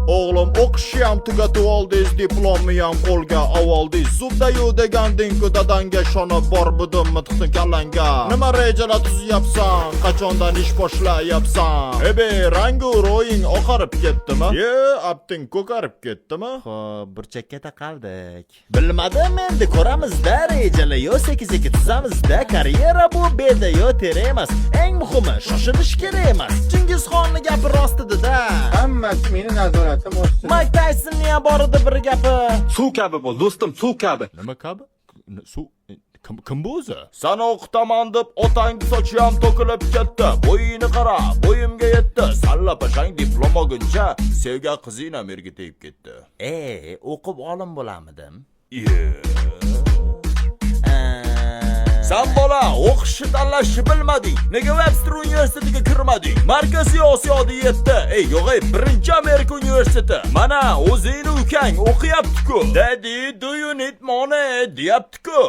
O'g'lim, o'qishni ham tugatib oldingiz, diplomni ham qo'lga oldingiz. Зуб даю deganding-ku dadangga, ishonib borbudim mittiqni kallangga. Nima rejalar tuzyapsan? Qachondan ish boshlayapsan? Ebe, rangu ro'ying oqarib ketdimi? Ye, apting ko'karib ketdimi? Xo'p, burchakka taqaldik. Bilmadim, endi ko'ramiz-da, rejalar yo sekin-sekin tuzamiz-da. Karyera bu beda yo tera emas. Eng muhimi, shoshilish kerak emas. Chingizxonni gapi rost edi-da. Hammasi meni nazoratim ostida. Mayk Taysonni ham bor edi bir gapi. Suv kabi bo'l, do'stim, suv kabi. Nima kabi? Suv kim bu o'zi? Sani o'qitaman deb otangni sochi ham to'kilib ketdi. Bo'yingni qara, bo'yimga yetdi. Salla pashang diplom olguncha sevgan qizing ham erga tegib ketdi. E, o'qib olim bo'lamidim? Ye. San bola o'qishni tanlashni bilmading. Nega Webster universitetiga kirmading? Markaziy Osiyoda yetti. Ey, yo'q ey, birinchi Amerika universiteti. Mana o'zingni ukang o'qiyapti-ku. "Daddy, do you need money?" deyapti-ku.